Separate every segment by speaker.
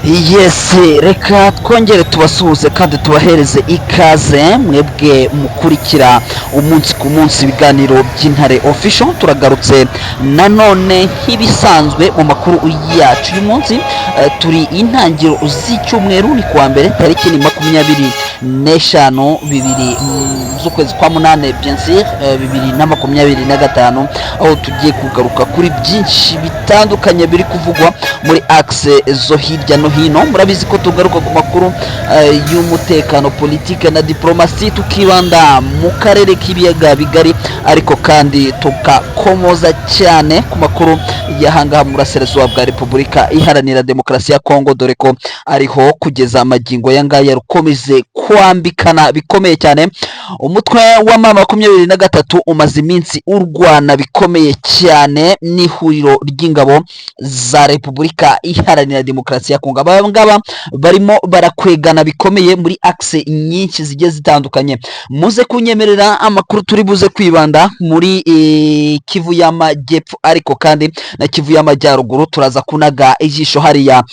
Speaker 1: Yes, reka twongere tubasuhuze kandi tubahereze ikaze mwebwe mukurikira umunsi ku munsi ibiganiro by'Intare Official. Turagarutse nanone nk'ibisanzwe mu makuru yacu uyu munsi. Turi intangiriro z'icyumweru, ni kuwa mbere, tariki ni 25 bibiri z'ukwezi kwa munane, bien sûr, 2025, aho tugiye kugaruka kuri byinshi bitandukanye biri kuvugwa muri axe zo hirya no hino. Murabizi ko tugaruka ku makuru y'umutekano, politike na diplomasi, tukibanda mu karere k'ibiyaga bigari, ariko kandi tugakomoza cyane ku makuru y'ahangaha mu burasirazuba bwa Repubulika Iharanira Demokarasi ya Kongo, dore ko ariho kugeza amagingo ya ngaya rukomeze kwambikana bikomeye cyane. Umutwe wa M23 umaze iminsi urwana bikomeye cyane n'ihuriro ry'ingabo za Repubulika Iharanira Demokarasi ya Kongo. Aba ngaba barimo barakwegana bikomeye muri axe nyinshi zigiye zitandukanye. Muze kunyemerera, amakuru turi buze kwibanda muri Kivu y'Amajyepfo, ariko kandi na Kivu y'Amajyaruguru. Turaza kunaga ijisho hariya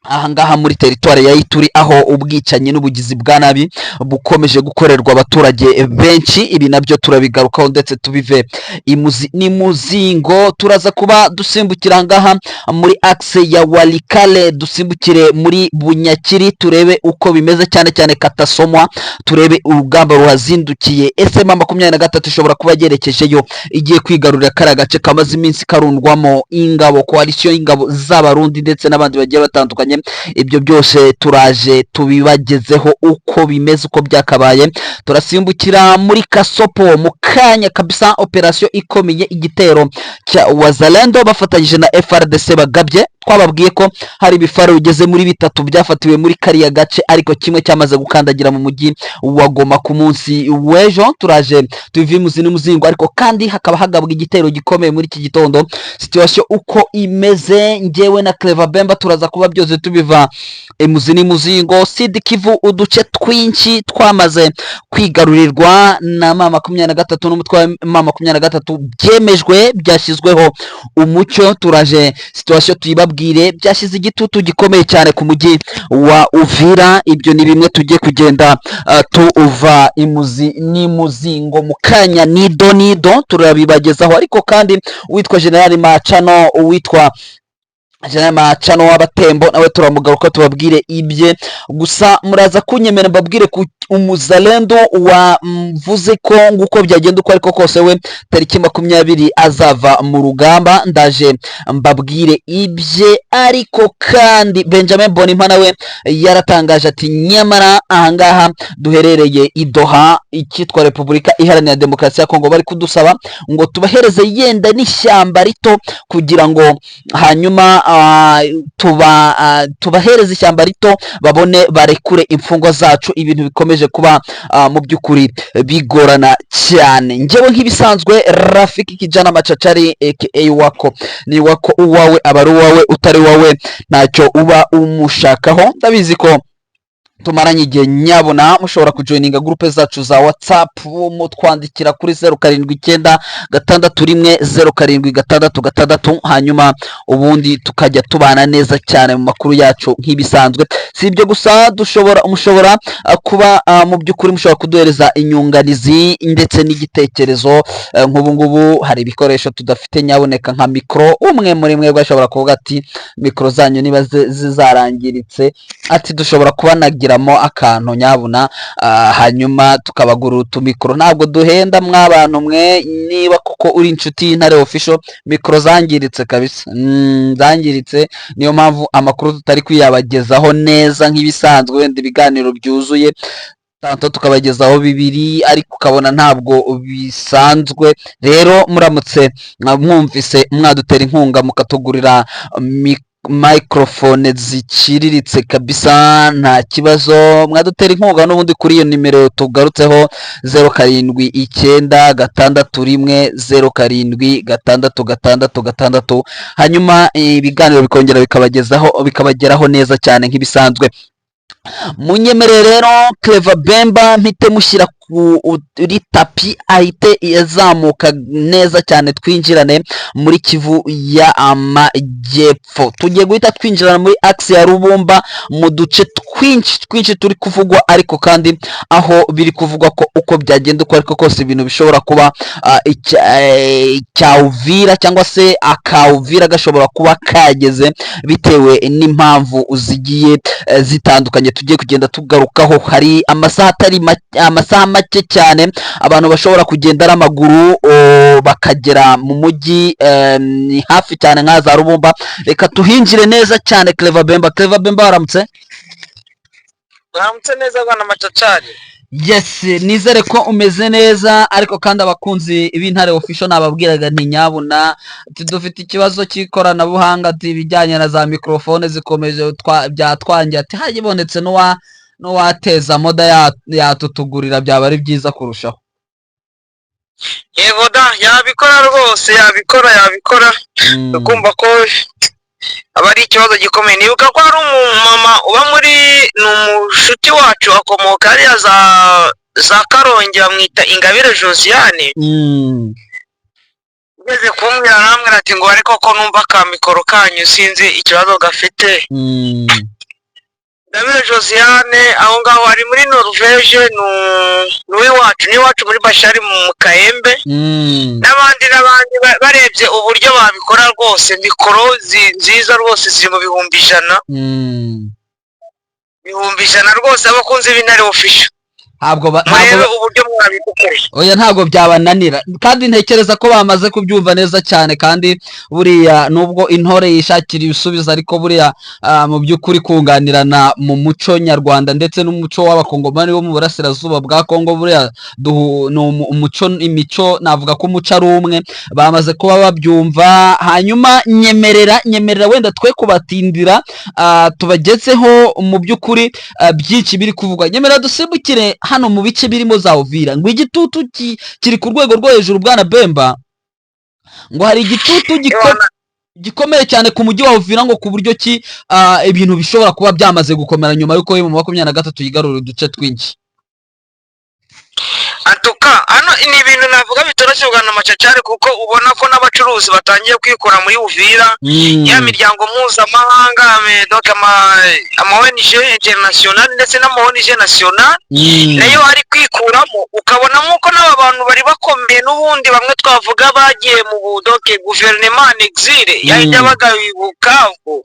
Speaker 1: ahangaha muri teritwari ya Ituri, aho ubwicanyi n'ubugizi bwa nabi bukomeje gukorerwa abaturage benshi. Ibi nabyo turabigarukaho ndetse tubive imuzi n'imuzingo. Turaza kuba dusimbukira ahangaha muri axe ya Walikale, dusimbukire muri Bunyakiri, turebe uko bimeze, cyane cyane Katasomwa, turebe urugamba ruhazindukiye. Ese M23 ishobora kuba yerekejeyo, igiye kwigarurira kariya gace kamaze iminsi karundwamo ingabo, coalition y'ingabo z'Abarundi ndetse n'abandi bagiye batandukanye? Ibyo byose turaje tubibagezeho uko bimeze, uko byakabaye. Turasimbukira muri Kasopo mu kanya kabisa, operasiyo ikomeye, igitero cya Wazalendo bafatanyije na FARDC bagabye. Twababwiye ko hari ibifaru bigeze muri bitatu byafatiwe muri kariya gace, ariko kimwe cyamaze gukandagira mu mujyi wa Goma ku munsi w'ejo. Turaje tubive imuzi n'umuzingo, ariko kandi hakaba hagabwa igitero gikomeye muri iki gitondo. Situation uko imeze, njyewe na Clever Bemba turaza kuba byose tubiva imuzi n'umuzingo. Sud Kivu, uduce twinshi twamaze kwigarurirwa na M23 n'umutwe wa M23, byemejwe, byashyizweho umucyo. Turaje situation tuyibabwire. Byashyize igitutu gikomeye cyane ku mujyi wa Uvira. Ibyo ni bimwe tugiye kugenda tuva imuzi n'imuzingo mu kanya, nido nido turabibagezaho. Ariko kandi uwitwa General Macano, uwitwa General Macano w'Abatembo, nawe turamugaruka tubabwire ibye. Gusa muraza kunyemera mbabwire ku umuzalendo wavuze ko nguko byagenda uko ariko kose, we tariki 20 azava mu rugamba. Ndaje mbabwire ibye. Ariko kandi Benjamin Bonimpa nawe yaratangaje ati: "Nyamara ahangaha duherereye i Doha, icyitwa Repubulika Iharanira Demokarasi ya Kongo bari kudusaba ngo tubahereze yenda n'ishyamba rito, kugira ngo hanyuma tubahereze ishyamba rito babone barekure imfungwa zacu." Ibintu bikomeje kuba mu by'ukuri bigorana cyane. Njyewe nk'ibisanzwe, Rafiki Kijana Machachari aka Wako ni Wako. Uwawe aba ari uwawe, utari uwawe ntacyo uba umushakaho. Ndabizi ko tumaranye igihe nyabona. Mushobora kujoininga groupe zacu za WhatsApp, mutwandikira kuri 0796107666, hanyuma ubundi tukajya tubana neza cyane mu makuru yacu nk'ibisanzwe. Si ibyo gusa, dushobora mushobora kuba mu by'ukuri mushobora kuduhereza inyunganizi ndetse n'igitekerezo. Nk'ubu ngubu hari ibikoresho tudafite nyaboneka, nka mikoro. Umwe muri mwebwe ashobora kuvuga ati: "Mikoro zanyu niba zizarangiritse," ati "dushobora kubanagiramo akantu nyabuna, hanyuma tukabagurira utumikoro." Ntabwo duhenda mw'abantu mwe. Niba koko uri inshuti y'Intare Official, mikoro zangiritse kabisa, zangiritse, niyo mpamvu amakuru tutari kuyabagezaho neza nk'ibisanzwe. Wenda ibiganiro byuzuye tanto tukabagezaho bibiri, ariko ukabona ntabwo bisanzwe. Rero muramutse mwumvise mwadutera inkunga mukatugurira microphone ziciriritse kabisa, nta kibazo, mwadutera inkunga n'ubundi kuri iyo nimero tugarutseho, 0796107666, hanyuma ibiganiro bikongera bikabagezaho, bikabageraho neza cyane nk'ibisanzwe. Munyemerere rero, Clever Bemba, mpite mushyira Kuri tapi ahite azamuka neza cyane, twinjirane muri Kivu y'Amajyepfo. Tugiye guhita twinjirana muri axe ya Rubumba, mu duce twinshi twinshi turi kuvugwa, ariko kandi aho biri kuvugwa ko uko byagenda uko ariko kose ibintu bishobora kuba icya Uvira cyangwa se aka Uvira gashobora kuba kageze bitewe n'impamvu zigiye zitandukanye tugiye kugenda tugarukaho. Hari amasaha atari amasaha make cyane abantu bashobora kugenda n'amaguru bakagera mu mujyi, ni hafi cyane nka za Rubumba. Reka tuhinjire neza cyane. Clever Bemba, Clever Bemba, waramutse?
Speaker 2: Uramutse neza, bwana Macacari.
Speaker 1: Yes, nizere ko umeze neza. Ariko kandi abakunzi b'Intare Official nababwiraga nti nyabuna ati dufite ikibazo cy'ikoranabuhanga, ati ibijyanye na za mikorofone zikomeje byatwangiye, ati hagibonetse n'uwateza moda yatutugurira byaba ari byiza kurushaho.
Speaker 2: Yego da, yabikora rwose, yabikora, yabikora. Ukumva ko aba ari ikibazo gikomeye. Nibuka ko hari umumama uba muri, ni umushuti wacu, akomoka hariya za Karongi, bamwita Ingabire Josiane. Ugeze kumbwira, arambwira ati ngo ariko ko numva ka mikoro kanyu sinzi ikibazo gafite. Ingabire Josiane aho ngaho ari muri Norvege, ni uw'iwacu, ni iwacu muri Bashari mu Kahembe. N'abandi n'abandi barebye uburyo babikora rwose, mikoro nziza rwose ziri mu 100,000. 100,000 rwose, abakunzi b'Intare Official.
Speaker 1: Ntabwo
Speaker 2: Murebe uburyo mwabikora.
Speaker 1: Oya, ntabwo byabananira, kandi ntekereza ko bamaze kubyumva neza cyane. Kandi buriya nubwo intore yishakira ibisubizo, ariko buriya mu by'ukuri kunganirana mu muco nyarwanda ndetse n'umuco w'Abakongomani bo mu burasirazuba bwa Kongo, buriya ni umuco, imico, navuga ko umuco ari umwe, bamaze kuba babyumva. Hanyuma nyemerera wenda twe kubatindira, tubagezeho mu by'ukuri byinshi biri kuvugwa. Nyemerera dusimbukire hano mu bice birimo za Uvira, ngo igitutu kiri ku rwego rwo hejuru. Bwana Bemba, ngo hari igitutu gikomeye cyane ku mujyi wa Uvira, ngo ku buryo ki ibintu bishobora kuba byamaze gukomera nyuma y'uko M23 yigarurira uduce twinshi.
Speaker 2: Antuka hano ni ibintu navuga bitoroshye, bwana Macacari, kuko ubona ko n'abacuruzi batangiye kwikura muri Uvira. Ya miryango mpuzamahanga, donc ama ONG international ndetse n'ama ONG national nayo ari kwikuramo. Ukabonamo ko n'aba bantu bari bakomeye n'ubundi, bamwe twavuga bagiye mu donc gouvernement en exil yahita baga i Bukavu,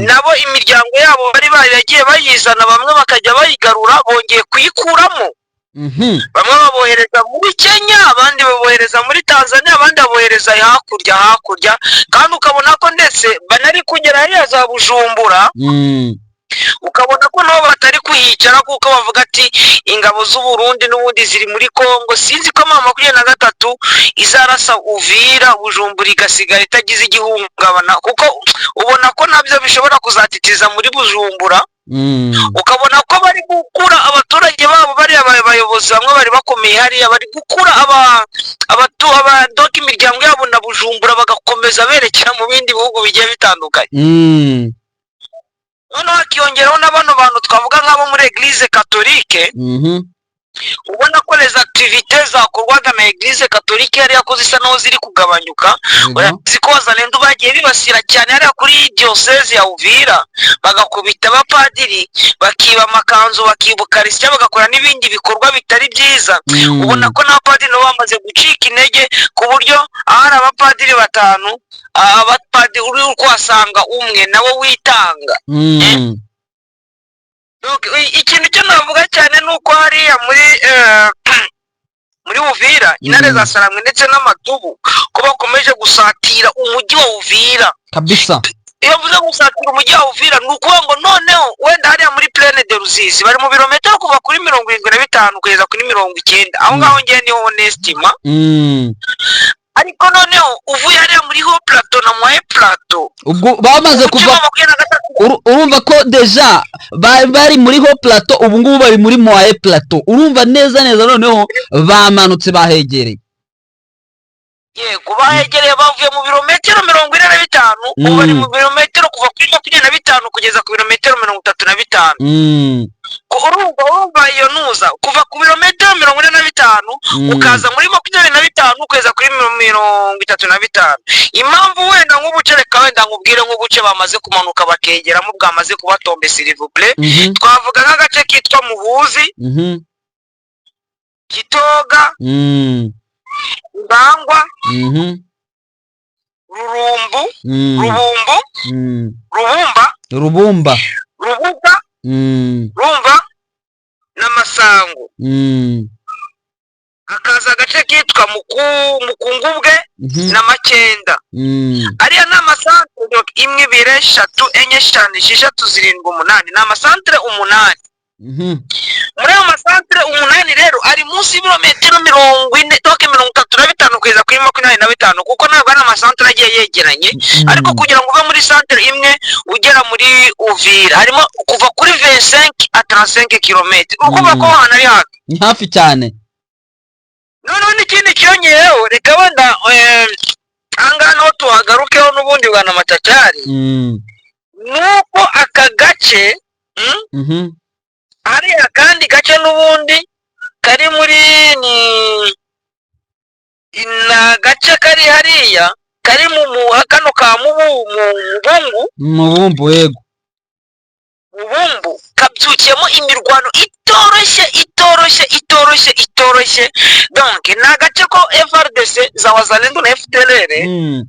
Speaker 2: nabo imiryango yabo bari baragiye bayizana, bamwe bakajya bayigarura, bongeye kuyikuramo. Bamwe babohereza muri Kenya, abandi babohereza muri Tanzania, abandi babohereza hakurya hakurya. Kandi ukabona ko ndetse banari kugera hariya za Bujumbura, ukabona ko nabo batari kuhicara, kuko bavuga ati ingabo z'u Burundi n'ubundi ziri muri Kongo. Sinzi ko M23 izarasa Uvira, Bujumbura igasigara itagize igihungabana, kuko ubona ko nabyo bishobora kuzatitiza muri Bujumbura. Ukabona ko bari gukura abaturage babo, bariya bayobozi bamwe bari bakomeye hariya, bari gukura aba abatu aba donc imiryango yabo na Bujumbura, bagakomeza berekera mu bindi bihugu bigiye bitandukanye. Noneho hakiyongeraho na bano bantu twavuga nk'abo muri Église catholique, ubona ko les activités zakorwaga na Église catholique hariya ko zisa naho ziri kugabanyuka. Urazi ko Wazalendo bagiye bibasira cyane hariya kuri diyoseze ya Uvira, bagakubita abapadiri, bakiba amakanzu, bakiba ukarisitiya, bagakora n'ibindi bikorwa bitari byiza. Ubona ko n'abapadiri nabo bamaze gucika intege, ku buryo ahari abapadiri batanu, abapadiri uri kuhasanga umwe nawe witanga. Donc, ikintu cyo navuga cyane ni uko hariya muri Uvira, intare za Saramwe ndetse n'amatubu ko bakomeje gusatira umujyi wa Uvira. Iyo mvuze gusatira umujyi wa Uvira, ni ukuvuga ngo noneho wenda hariya muri Plaine de Ruzizi bari mu birometero kuva kuri 75 kugeza kuri 90 aho ngaho, ngewe niho honestima. Ariko noneho uvuye hariya muri Haut Plateau na Moyen Plateau,
Speaker 1: Ubwo bamaze
Speaker 2: umujyi
Speaker 1: kuva
Speaker 2: wa 23.
Speaker 1: Urumva ko déjà bari muri Haut Plateau, ubu ngubu bari muri Moyen Plateau. Urumva neza neza noneho bamanutse, bahegereye.
Speaker 2: Yego, bahegereye, bavuye mu birometero 45, ubu bari mu birometero kuva kuri 25 kugeza ku birometero 35. Urumva iyo nuza kuva ku birometero 45, ukaza muri 25, ukageza kuri 35. Impamvu wenda nk'ubuce, reka wenda nkubwire nk'ubuce bamaze kumanuka bakegeramo, bwamaze kubatombe, s'il vous plaît. Twavuga nk'agace kitwa Muhuzi, Kitoga, Ngangwa, Rurumbu, Rubumbu, Rubumba,
Speaker 1: Rubumba.
Speaker 2: Rubuga, Rumva n'Amasango. Hakaza agace kitwa Mukungubwe na Makenda. Ariya ni amasantere imwe, ibiri, eshatu, enye, eshanu, esheshatu, zirindwi, umunani. Ni amasantere 8. Muri ayo masantere 8 rero ari munsi y'ibirometero 40, donc 35 kugeza kuri 25, kuko ntabwo ari amasantere agiye yegeranye. Ariko kugira ngo uve muri santere imwe ugera muri Uvira, harimo kuva kuri 25 à 35 kilomètres. Urumva ko ahantu ari hafi.
Speaker 1: Ni hafi cyane.
Speaker 2: Noneho n'ikindi cyongeyeho, reka wenda ahangaha naho tuhagarukeho n'ubundi, bwana Matacyari, nuko aka gace, hari akandi gace n'ubundi kari muri, ni agace kari hariya kari mu kano ka mu Mubungu.
Speaker 1: Mubumbu, yego.
Speaker 2: Mubumbu kabyukiyemo imirwano itoroshye, itoroshye, itoroshye, itoroshye. Donc ni agace ko FARDC za Wazalendo na FDLR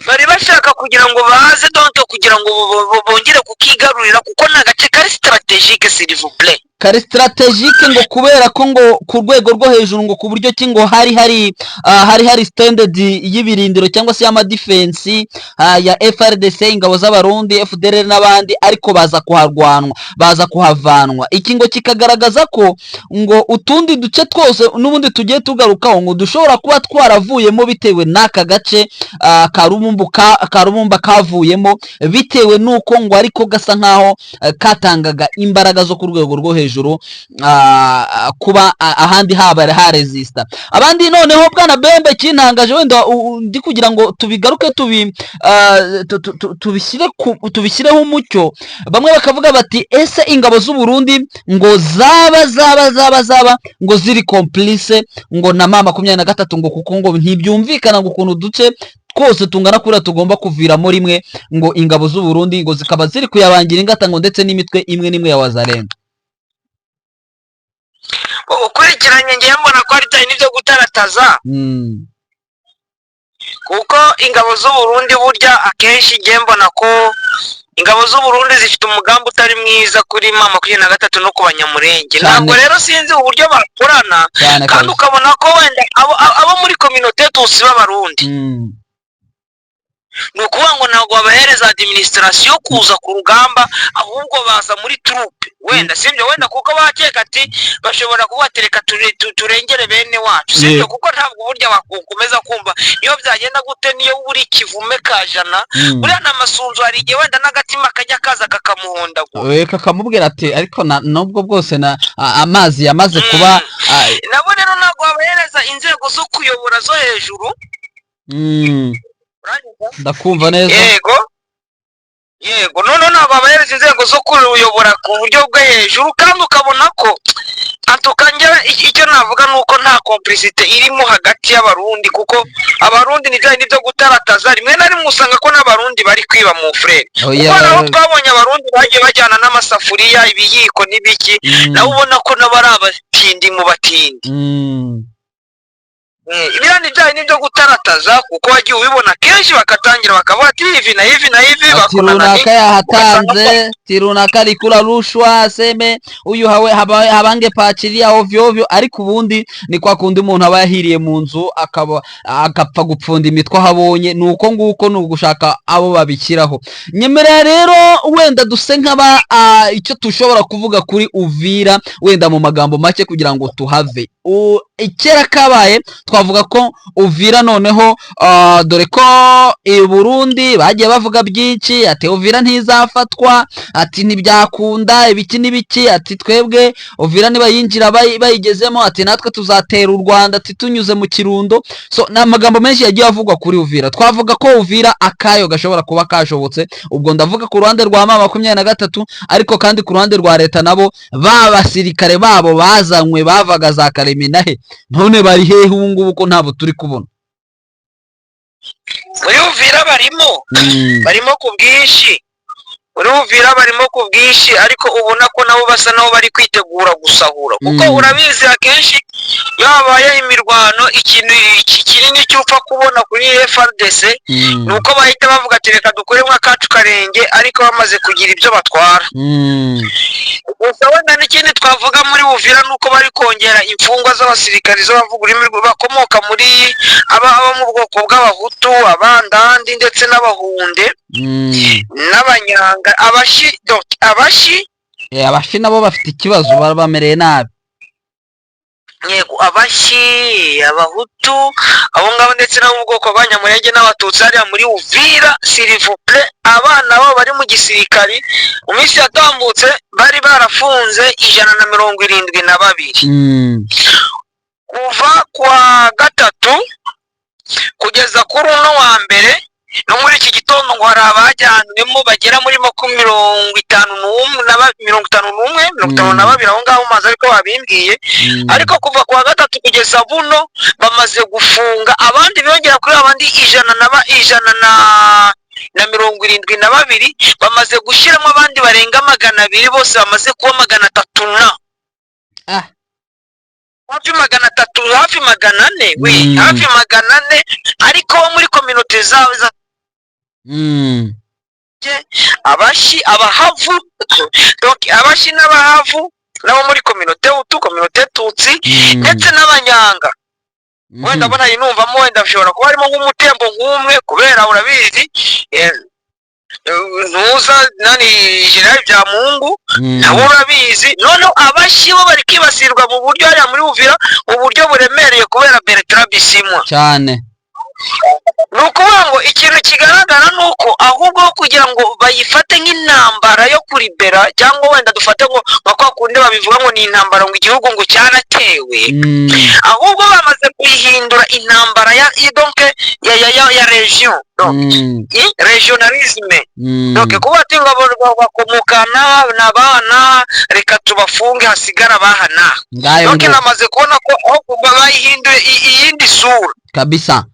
Speaker 2: bari bashaka kugira ngo baze, donc kugira ngo bongere kukigarurira, kuko ni agace kari stratégique, s'il vous plaît.
Speaker 1: Kari stratégique ngo kubera ko ngo ku rwego rwo hejuru, ngo ku buryo ki ngo hari standard y'ibirindiro cyangwa se y'amadefense ya FARDC, ingabo z'Abarundi, FDLR n'abandi, ariko baza kuharwanwa, baza kuhavanwa. Iki ngo kikagaragaza ko ngo utundi duce twose n'ubundi tugiye tugarukaho ngo dushobora kuba twaravuyemo bitewe n'aka gace ka Rubumbu, ka Rubumba kavuyemo bitewe n'uko ngo ariko gasa nkaho katangaga imbaraga zo ku rwego rwo hejuru, kuba ahandi haba haresista abandi. Noneho bwana Bembe, kintangaje wenda ndi kugira ngo tubigaruke, tubi ah, tu- tu- tu- tubishyire tubishyireho umucyo. Bamwe bakavuga bati: "Ese ingabo z'u Burundi ngo zaba ngo ziri complice ngo na M23, ngo kuko ngo ntibyumvikana ngo ukuntu uduce twose tungana kuriya tugomba kuviramo rimwe, ngo ingabo z'u Burundi ngo zikaba ziri kuyabangira ingata, ngo ndetse n'imitwe imwe n'imwe ya Wazalendo."
Speaker 2: Ukurikiranye, ngewe mbona ko ari cyane n'ibyo gutarataza, kuko ingabo z'u Burundi burya akenshi ngewe mbona ko ingabo z'u Burundi zifite umugambi utari mwiza kuri M23 no ku Banyamurenge. Ntabwo rero sinzi uburyo bakorana, kandi ukabona ko wenda abo muri communauté Tutsi b'Abarundi, ni ukuvuga ngo ntabwo babahereza administration kuza ku rugamba, ahubwo baza muri troupe wenda, sibyo? Wenda kuko bakeka ati bashobora kubatereka turengere bene wacu, sibyo? Kuko ntabwo burya wakomeza kumva niyo byagenda gute, niyo buri kivume kajana, buriya ni amasunzu, hari igihe wenda n'agatima kajya kaza kakamuhondagura.
Speaker 1: We kakamubwira ati: "Ariko nubwo bwose na amazi yamaze kuba
Speaker 2: Nabo rero ntabwo babahereza inzego zo kuyobora zo hejuru. Uranyumva?
Speaker 1: Ndakumva neza.
Speaker 2: Yego, noneho ntabwo babahereza inzego zo kuyobora ku buryo bwo hejuru, kandi ukabona ko antukangera icyo navuga ni uko nta complicité irimo hagati y'Abarundi, kuko Abarundi ni bya bindi byo gutarataza. Rimwe na rimwe usanga ko n'Abarundi bari kwiba mu frere,
Speaker 1: Oya.
Speaker 2: kuko hari aho twabonye Abarundi bagiye bajyana n'amasafuriya, ibiyiko n'ibiki, nawe ubona ko nabo ari abatindi mu batindi. Biriya ni bya bindi byo gutarataza, kuko wagiye ubibona kenshi bakatangira bakavuga ati hivi na hivi na hivi,
Speaker 1: Ati
Speaker 2: bakonana
Speaker 1: runaka yahatanze, ati runaka alikula rushwa, aseme uyu hawe habange pachilia ovyo ovyo. Ariko ubundi ni kwa kundi umuntu aba yahiriye mu nzu, akaba agapfa gupfunda imitwe aho abonye. Ni uko nguko, ni ugushaka abo babishyiraho. Nyemerera rero wenda duse nk'aba icyo tushobora kuvuga kuri Uvira wenda mu magambo make kugira ngo tuhave. Kera kabaye twavuga ko Uvira noneho, dore ko i Burundi bagiye bavuga byinshi, ati Uvira ntizafatwa, ati ntibyakunda, ibiki n'ibiki, ati twebwe Uvira nibayinjira bayigezemo, ati natwe tuzatera u Rwanda, ati tunyuze mu Kirundo. So ni amagambo menshi yagiye avugwa kuri Uvira. Twavuga ko Uvira akayo gashobora kuba kashobotse. Ubwo ndavuga ku ruhande rwa M23, ariko kandi ku ruhande rwa leta nabo ba basirikare babo bazanywe bavaga za Karemi na he, none bari hehe ubu ngubu ko ntabwo turi kubona?
Speaker 2: Muri Uvira barimo, barimo ku bwinshi. Muri Uvira barimo ku bwinshi, ariko ubona ko nabo basa naho bari kwitegura gusahura, kuko urabizi, akenshi iyo habaye imirwano, ikintu iki kinini cy'upfa kubona kuri FARDC ni uko bahita bavuga ati reka dukuremo akacu karenge, ariko bamaze kugira ibyo batwara. Gusa wenda n'ikindi twavuga muri Uvira ni uko bari kongera imfungwa z'abasirikari z'abavuga ururimi bakomoka muri aba mu bwoko bw'Abahutu, Abandandi ndetse n'Abahunde n'Abanyanga, Abashi, donc Abashi.
Speaker 1: Abashi nabo bafite ikibazo, bamereye nabi.
Speaker 2: Yego, Abashi, Abahutu, abo ngabo ndetse n'abo mu bwoko bw'Abanyamurenge n'Abatutsi hariya muri Uvira. S'il vous plaît, abana babo bari mu gisirikari, mu minsi yatambutse bari barafunze 172. Kuva kwa gatatu kugeza kuri uno wa mbere, no muri iki gitondo ngo hari abajyanwemo bagera muri 51 51, 52 aho ngaho maze, ariko babimbwiye. Ariko kuva ku wa gatatu kugeza buno bamaze gufunga abandi biyongera kuri abandi 172. Bamaze gushyiramo abandi barenga 200, bose bamaze kuba 300 na hafi 300, hafi 400 we, hafi 400, ariko bo muri communauté zabo Abashi, Abahavu, donc Abashi n'Abahavu nabo muri communauté Hutu, communauté Tutsi, ndetse n'Abanyanga. Wenda mbona numvamo wenda bishobora kuba harimo nk'umutembo nk'umwe, kubera urabizi, ntuza nani, Général Byamungu, nabo urabizi. Noneho Abashi bo bari kwibasirwa mu buryo hariya muri Uvira, mu buryo buremereye, kubera Bertrand Bisimwa.
Speaker 1: Cyane.
Speaker 2: Ni ukuvuga ngo ikintu kigaragara ni uko ahubwo kugira ngo bayifate nk'intambara yo kuribera, cyangwa wenda dufate ngo nka kwa kundi babivuga ngo ni intambara, ngo igihugu ngo cyaratewe, ahubwo bamaze kuyihindura intambara ya donc ya région, donc régionalisme, donc kuba ati ngo abo bakomokana n'abana, reka tubafunge hasigara abaha n'aha.
Speaker 1: Ngayo.
Speaker 2: Donc
Speaker 1: ngo
Speaker 2: namaze kubona ko ahubwo bayihinduye iyindi sura.
Speaker 1: Kabisa.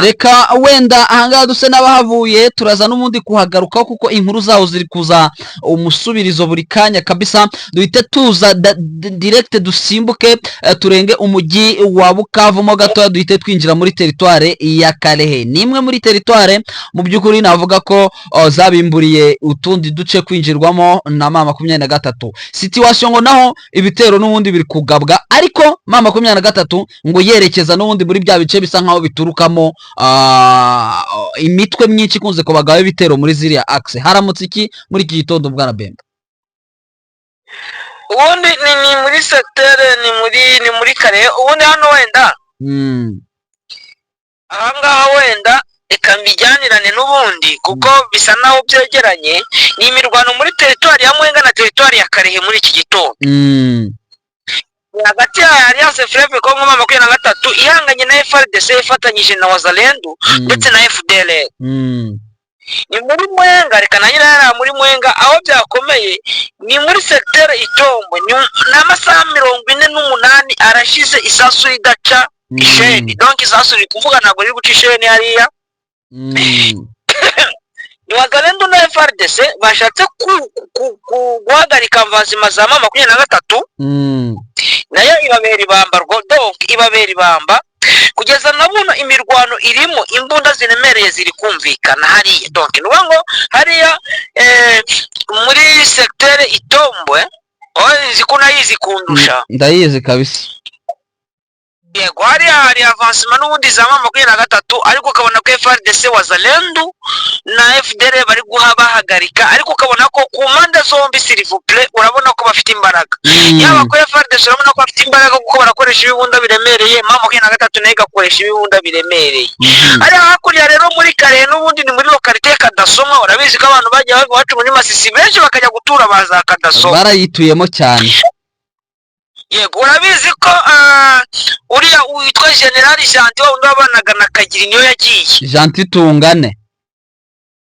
Speaker 1: Reka wenda ahangaha duse n'abahavuye, turaza n'ubundi kuhagarukaho kuko inkuru zaho ziri kuza umusubirizo buri kanya kabisa. Duhite tuza direct dusimbuke, turenge umujyi wa Bukavu mo gatoya, duhite twinjira muri territoire ya Kalehe. Ni imwe muri territoire mu by'ukuri navuga ko zabimburiye utundi duce kwinjirwamo na M23. Situation ngo naho ibitero n'ubundi biri kugabwa, ariko M23 ngo yerekeza n'ubundi muri bya bice bisa nkaho biturukamo imitwe myinshi ikunze kubagaho ibitero muri ziriya axe. Haramutse iki muri iki gitondo, bwana Bemba?
Speaker 2: Ubundi ni muri secteur, ni muri Kalehe ubundi hano wenda. Ahangaha wenda reka mbijyanirane n'ubundi kuko bisa naho byegeranye. Ni imirwano muri teritwari ya Mwenga na teritwari ya Kalehe muri iki gitondo. Ni hagati ya Alliance Fleuve Congo M23 ihanganye na FARDC ifatanyije na Wazalendo ndetse na FDLR. Ni muri Mwenga, reka nanjye hariya muri Mwenga aho byakomeye ni muri secteur Itombwe. Ni amasaha 48 arashize isasu ridaca isheni, donc isasu riri kuvuga, ntabwo riri guca isheni hariya. Ni Wazalendo na FARDC bashatse guhagarika avancement za M23, nayo ibabera ibamba rwo, donc ibabera ibamba kugeza na buno. Imirwano irimo imbunda ziremereye ziri kumvikana hariya. Donc ni ukuvuga ngo hariya muri secteur Itombwe, nzi ko unayizi kundusha.
Speaker 1: Ndayizi kabisa.
Speaker 2: Yego, hariya hari avancement n'ubundi za M23, ariko ukabona ko FARDC, Wazalendo na FDLR bari guha bahagarika, ariko ukabona ko ku mpande zombi, s'il vous plaît, urabona ko bafite imbaraga. Yaba kuri FARDC urabona ko bafite imbaraga kuko barakoresha ibibunda biremereye, M23 nayo igakoresha ibibunda biremereye. Hariya hakurya rero muri Kalehe, n'ubundi ni muri localité Kadasoma. Urabizi ko abantu bagiye bava iwacu muri Masisi benshi bakajya gutura baza Kadasoma.
Speaker 1: Barayituyemo cyane.
Speaker 2: Yego, urabizi ko uriya witwa General Gentil, wa wundi wabanaga na Kagiri, niyo yagiye.
Speaker 1: Gentil Tungane.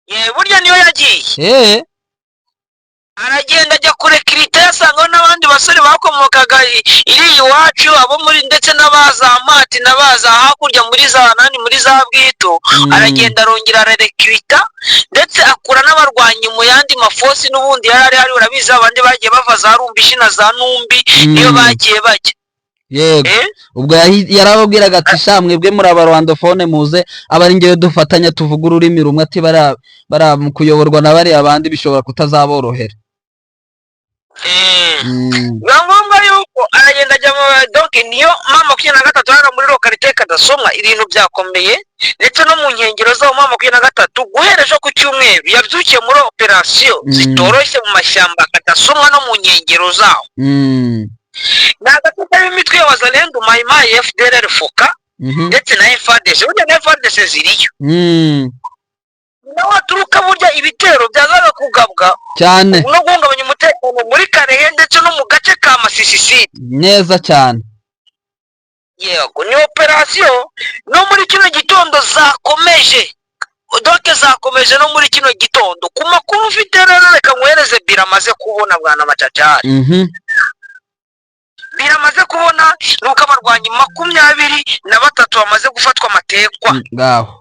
Speaker 2: Ye, burya niyo yagiye. Aragenda ajya kurecruita, yasangaho n'abandi basore bakomokaga iri iwacu, abo muri ndetse n'abaza Mati n'abaza hakurya muri za nani, muri za Bwito. Aragenda arongera ararecruita, ndetse akura n'abarwanyi mu yandi maforces n'ubundi yari ari hari. Urabizi, abandi bagiye bava za Rumbishi na za Numbi, niyo bagiye bajya.
Speaker 1: Ubwo yarababwiraga ati: "Sha, mwebwe muri abarwandophone, muze aba ari ngewe dufatanya tuvuga ururimi rumwe." Ati: "Bariya mu kuyoborwa na bariya bandi bishobora kutazaborohera."
Speaker 2: Biba ngombwa yuko aragenda ajya mu, donc niyo M23 hano muri localité Kadasomwa ibintu byakomeye, ndetse no mu nkengero zaho M23 guhera ejo ku cyumweru yabyukiye muri opération zitoroshye mu mashyamba Kadasomwa no mu nkengero zaho. Ni agace karimo imitwe ya Wazalendo, Mayimayi, FDLR, FOCA ndetse na FARDC. Burya na FARDC ziriyo. Naho haturuka burya ibitero byazaga kugabwa no guhungabanya umutekano muri Kalehe ndetse no mu gace ka Masisi Sud.
Speaker 1: Neza cyane.
Speaker 2: Yego, ni opération no muri kino gitondo zakomeje, donc zakomeje no muri kino gitondo. Ku makuru ufite rero, reka nkohereze bira amaze kubona, bwana Macacari. Bira amaze kubona ni uko abarwanyi 23 bamaze gufatwa amatekwa.
Speaker 1: Ngaho.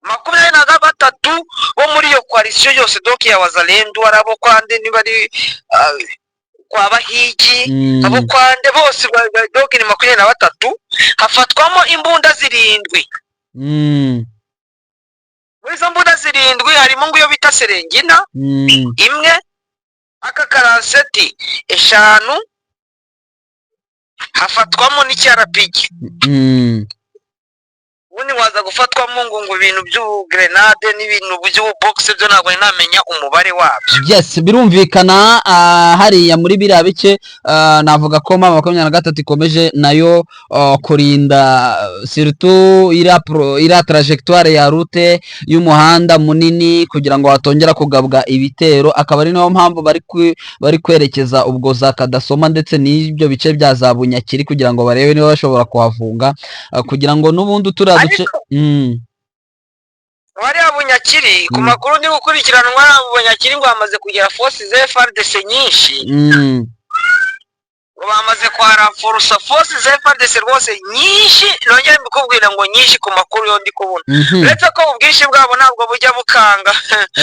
Speaker 2: 23 bo muri iyo coalition yose, donc ya Wazalendo, ari abo kwande, niba ari kwa Bahigi, abo kwande bose, donc ni 23. Hafatwamo imbunda zirindwi. Muri izo mbunda zirindwi harimo ngo iyo bita Serengina imwe, aka 47 eshanu, hafatwamo n'icy'RPG. Ubundi waza gufatwamo ngo ibintu by'ubugrenade n'ibintu by'ububogisi, byo ntabwo namenya umubare wabyo.
Speaker 1: Yes, birumvikana. Hariya muri biriya bice, navuga ko M23 ikomeje nayo kurinda surtout iriya trajectoire ya route y'umuhanda munini kugira ngo hatongera kugabwa ibitero, akaba ari nayo mpamvu bari kwerekeza ubwo za Kadasoma ndetse n'ibyo bice bya za Bunyakiri kugira ngo barebe niba bashobora kuhafunga, kugira ngo n'ubundi turiya duce
Speaker 2: Ariko bariya Bunyakiri, ku makuru ndi gukurikiranwa, Bunyakiri ngo hamaze kugera forces za FARDC nyinshi. Ngo bamaze kuharenforça forces za FARDC rwose nyinshi. Nongere mbikubwira ngo nyinshi, ku makuru yo ndi kubona. Uretse ko ubwinshi bwabo ntabwo bujya bukanga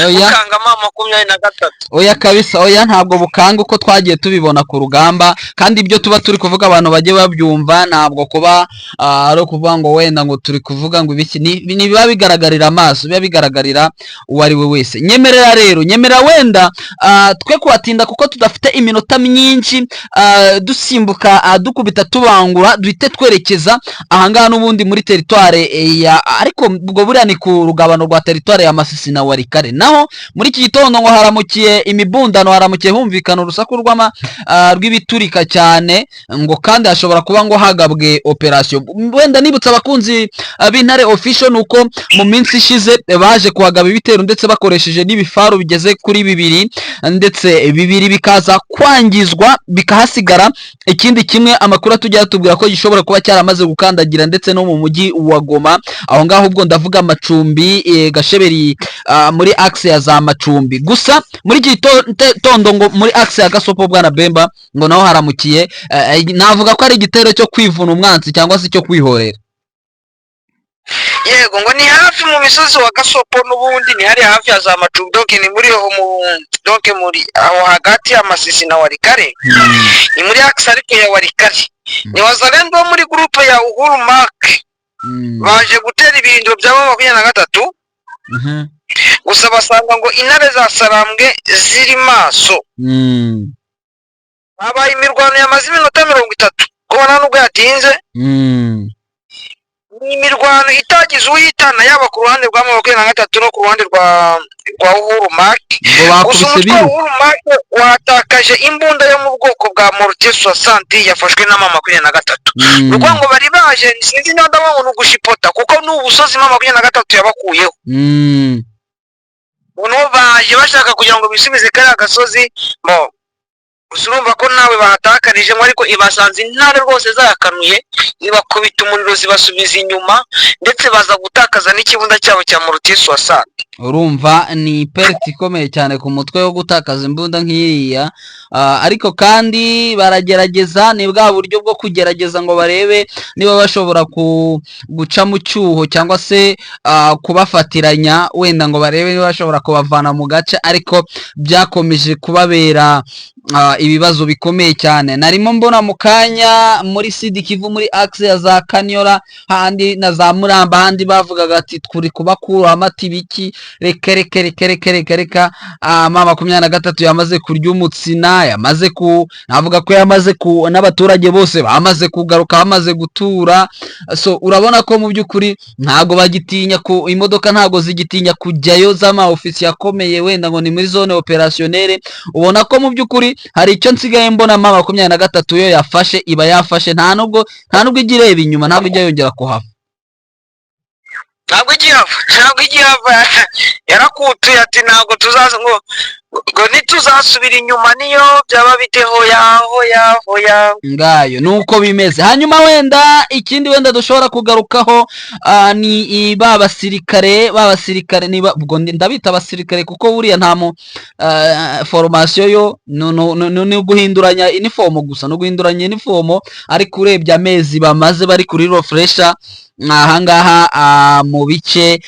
Speaker 1: Oya.
Speaker 2: bukanga M23.
Speaker 1: Oya kabisa, oya, ntabwo bukanga uko twagiye tubibona ku rugamba. Kandi ibyo tuba turi kuvuga abantu bajye babyumva, ntabwo kuba ari ukuvuga ngo wenda ngo turi kuvuga ngo ibiki, ni biba bigaragarira amaso, biba bigaragarira uwo ari we wese. Nyemerera rero, nyemerera wenda twe kuhatinda kuko tudafite iminota myinshi, dusimbuka, dukubita tubangura, duhite twerekeza ahangaha n'ubundi muri territoire ya, ariko ubwo buriya ni ku rugabano rwa territoire ya Masisi na Walikale. Naho muri iki gitondo ngo haramukiye imibundano, haramukiye humvikana urusaku rw'ibiturika cyane, ngo kandi hashobora kuba ngo hagabwe opération. Wenda nibutsa abakunzi b'Intare Official nuko mu minsi ishize baje kuhagaba ibitero, ndetse bakoresheje n'ibifaru bigeze kuri bibiri, ndetse bibiri bikaza kwangizwa bikahasigara, ikindi kimwe amakuru atujya atubwira ko gishobora kuba cyaramaze gukandagira ndetse no mu mujyi wa Goma aho ngaho. Ubwo ndavuga Macumbi, Gasheberi, muri axe ya za Macumbi. Gusa muri iki gitondo ngo muri axe ya Gasopo, bwana Bemba, ngo naho haramukiye, navuga ko ari igitero cyo kwivuna umwansi cyangwa se cyo kwihorera.
Speaker 2: Yego, ngo ni hafi mu misozi wa Gasopo, n'ubundi ni hari hafi ya za Macumbi, donc ni muri mu donc muri aho hagati ya Masisi na Walikale. Ni muri axe ariko ya Walikale. Ni Wazalendo bo muri groupe ya Uhuru Mark baje gutera ibirindiro bya M23, gusa basanga ngo intare za Sarambwe ziri maso. Habaye imirwano yamaze iminota 30, kuba nta nubwo yatinze. Ni imirwano itagize uwihitana, yaba ku ruhande rwa 23 no ku ruhande rwa Uhuru Mark.
Speaker 1: Ngo
Speaker 2: Gusa
Speaker 1: bakubise
Speaker 2: umutwe wa
Speaker 1: biru.
Speaker 2: Uhuru Mark watakaje imbunda yo mu bwoko bwa mortier 60 yafashwe na M23. Ni ukuvuga ngo bari baje, sinzi niba ndavuga ngo ni ugushipota, kuko ni ubusozi M23 yabakuyeho. Noneho baje bashaka kugira ngo bisubize kariya gasozi bo. Gusa urumva ko nawe bahatakarije, ariko ibasanze intare rwose zayakanuye, ibakubita umuriro, zibasubiza inyuma, ndetse baza gutakaza n'ikibunda cyabo cya mortier 60.
Speaker 1: Urumva ni perte ikomeye cyane ku mutwe wo gutakaza imbunda nk'iriya. Ariko kandi baragerageza, ni bwa buryo bwo kugerageza ngo barebe niba bashobora guca mu cyuho cyangwa se kubafatiranya wenda, ngo barebe niba bashobora kubavana mu gace, ariko byakomeje kubabera ibibazo bikomeye cyane. Narimo mbona mu kanya muri Sud Kivu, muri axe ya za Kanyola handi na za Muramba handi, bavugaga ati turi kubakura amata ibiki. Reka reka reka reka reka reka, M23 yamaze kurya umutsina, yamaze ku navuga ko yamaze ku n'abaturage bose bamaze kugaruka, bamaze gutura. So urabona ko mu by'ukuri ntabwo bagitinya ku imodoka, ntabwo zigitinya kujyayo z'ama ofisi akomeye, wenda ngo ni muri zone opérationnelle. Ubona ko mu by'ukuri hari icyo nsigaye mbona, M23 yo yafashe iba yafashe, nta nubwo ijya ireba inyuma, ntabwo ijya yongera kuhava.
Speaker 2: Ntabwo igihava, ntabwo igihava, yarakutuye ati ntabwo tuzaza, ngo ntituzasubira inyuma niyo byaba biteho yaho yaho yaho.
Speaker 1: Ngayo nuko bimeze. Hanyuma wenda ikindi wenda dushobora kugarukaho ni ba basirikare niba ubwo ndabita abasirikare, kuko buriya nta mu formation yo ni uguhinduranya inifomo gusa, ni uguhinduranya inifomo. Ariko urebye amezi bamaze bari kuri refresher ahangaha mu bice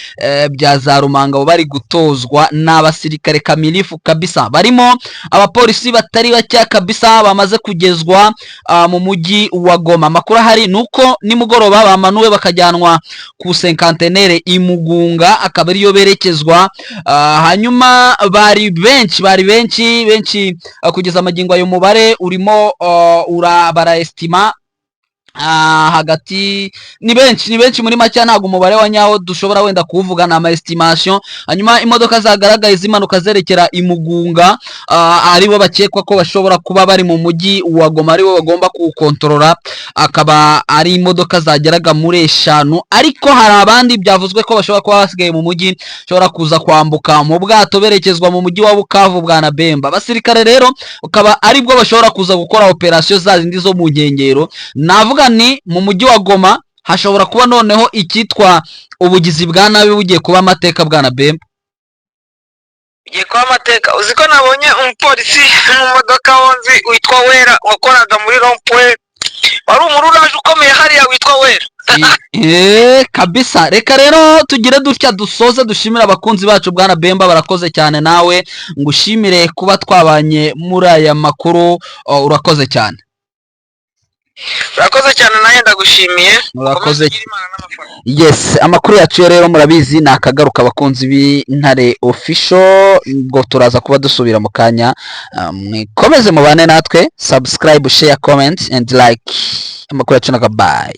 Speaker 1: bya za Rumangabo bari gutozwa, ni abasirikare kamilifu kabisa, barimo abapolisi batari bake kabisa bamaze kugezwa mu mujyi wa Goma. Amakuru ahari ni uko nimugoroba bamanuwe bakajyanwa ku Cinquantenaire i Mugunga, akaba ariyo berekezwa. Hanyuma bari benshi, bari benshi benshi, kugeza amagingo ayo mubare urimo baraestima hagati ni benshi, ni benshi. Muri make ntabwo umubare wa nyawo dushobora wenda kuwuvuga, ni ama estimation. Hanyuma imodoka zagaragaye zimanuka zerekera i Mugunga, aribo bakekwa ko bashobora kuba bari mu mujyi wa Goma, aribo bagomba kuwukontorora, akaba ari imodoka zageraga muri eshanu. Ariko hari abandi byavuzwe ko bashobora kuba basigaye mu mujyi, bashobora kuza kwambuka mu bwato berekezwa mu mujyi wa Bukavu. Bwa Bemba, abasirikare rero ukaba aribwo bashobora kuza gukora operasiyo za zindi zo mu nkengero. Navuga ni mu mujyi wa Goma hashobora kuba noneho icyitwa ubugizi bwa nabi bugiye kuba amateka, bwana Bemba.
Speaker 2: Ugiye kuba amateka. Uzi ko nabonye umupolisi mu modoka wonzi witwa Wera, wakoraga muri rond-point, wari umururaje ukomeye hariya witwa Wera.
Speaker 1: Kabisa. Reka rero tugire dutya dusoze, dushimire abakunzi bacu. Bwana Bemba, barakoze cyane, nawe ngushimire kuba twabanye muri aya makuru. Oh, urakoze cyane.
Speaker 2: Urakoze cyane, nanjye ndagushimiye.
Speaker 1: Urakoze.
Speaker 2: Ukomeze ugire Imana n'amafaranga.
Speaker 1: Yes, amakuru yacu yo rero murabizi ni akagaruka, abakunzi b'Intare Official. Ubwo turaza kuba dusubira mu kanya. Mwikomeze mubane natwe, subscribe, share, comment and like. Amakuru yacu naka, bye.